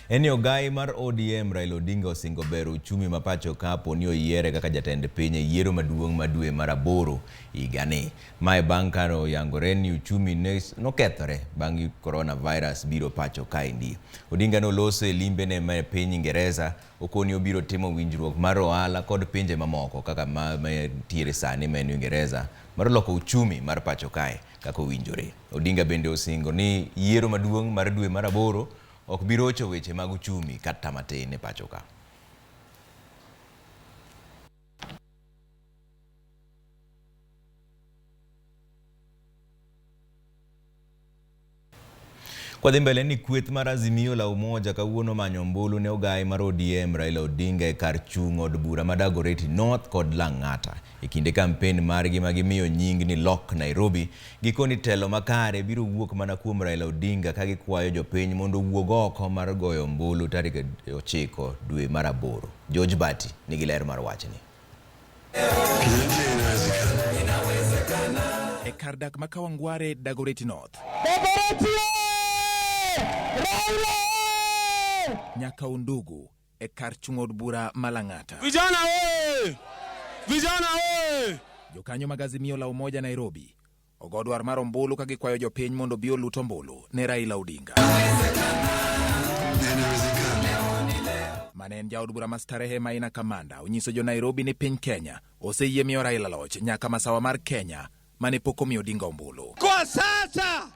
En ni ogai mar ODM Raila Odinga osingo bero uchumi ma pacho ka po ni oyiere kaka jatend piny e yiero maduong' ma dwe mar aboro higani. Mae bang' ka oyangore ni uchumi ne nokethore bang' coronavirus biro pacho kaendi. Odinga noloso e limbene ma e piny Ingereza okoni obiro timo winjruok mar ohala kod pinje mamoko kaka ma mantiere sani ma en Uingereza mar loko uchumi mar pacho kae kaka owinjore. Odinga bende osingo ni yiero maduong' mar dwe mar aboro ok bi rocho weche mag uchumi kata matin e pacho ka. Kwadhi mbele ni kweth mar Azimio la Umoja kawuono omanyo ombulu ne ogai mar ODM Raila Odinga e kar chung' od bura ma Dagoretti North kod Lang'ata. E kinde kampen margi ma gimiyo nying ni Lok Nairobi, gikoni telo makare biro wuok mana kuom Raila Odinga ka gikwayo jopiny mondo owuog oko mar goyo ombulu tarik 9 dwe mar aboro. George Bati nigi ler mar wachni. E kar dak ma Kawangware, Dagoretti North. Nyaka Undugu e kar chung' od bura ma Lang'ata. Vijana oye! Vijana oye! Jokanyo mag Azimio la Umoja Nairobi ogo dwar mar ombulu ka gikwayo jopiny mondo obi olut ombulu ne Raila Odinga. Mane en jaod bura ma Starehe Maina Kamanda onyiso jo Nairobi ni piny Kenya oseyie miyo Raila loch nyaka masawa mar Kenya mane pok omiyo Odinga ombulu. Kwa sasa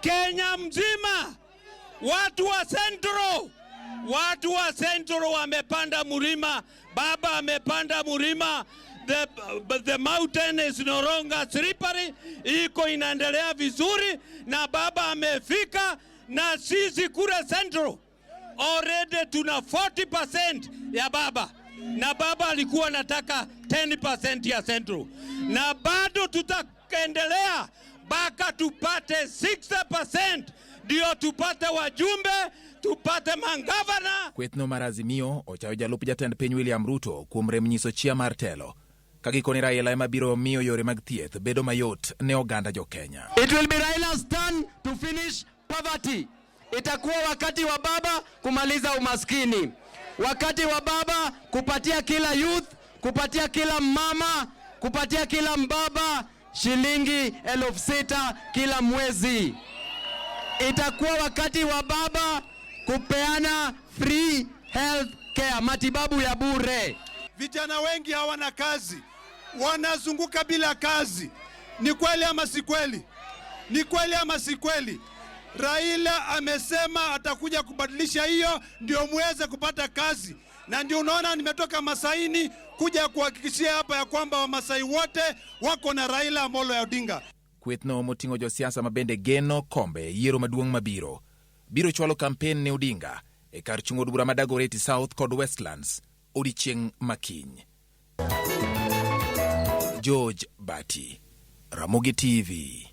Kenya mzima watu wa Central, watu wa Central wamepanda mlima, baba amepanda mlima. The mountain is no longer slippery, iko inaendelea vizuri na baba amefika, na sisi kule Central already tuna 40% ya baba, na baba alikuwa anataka 10% ya Central, na bado tutaendelea mpaka tupate 60% ndio tupate wajumbe, tupate mangavana. Kwethno mar Azimio ochayo jalup jatend piny William Ruto kuom rem nyiso chia mar telo ka gikoni Raila ema biro miyo yore mag thieth bedo mayot ne oganda jo Kenya. It will be Raila's turn to finish poverty. Itakuwa wakati wa baba kumaliza umaskini, wakati wa baba kupatia kila youth, kupatia kila mama, kupatia kila mbaba shilingi 6,000 kila mwezi. Itakuwa wakati wa baba kupeana free health care, matibabu ya bure. Vijana wengi hawana kazi, wanazunguka bila kazi. Ni kweli ama si kweli? Ni kweli ama si kweli? Raila amesema atakuja kubadilisha hiyo, ndio muweze kupata kazi, na ndio unaona nimetoka Masaini kuja kuhakikishia hapa ya kwamba Wamasai wote wako na Raila Amolo Odinga. Kwethno moting'o josiasa ma bende geno kombe e yiero maduong' mabiro biro chwalo kampen ne Odinga e kar chung' od bura ma Dagoretti South kod Westlands odiechieng' makiny. George Bati, Ramogi TV.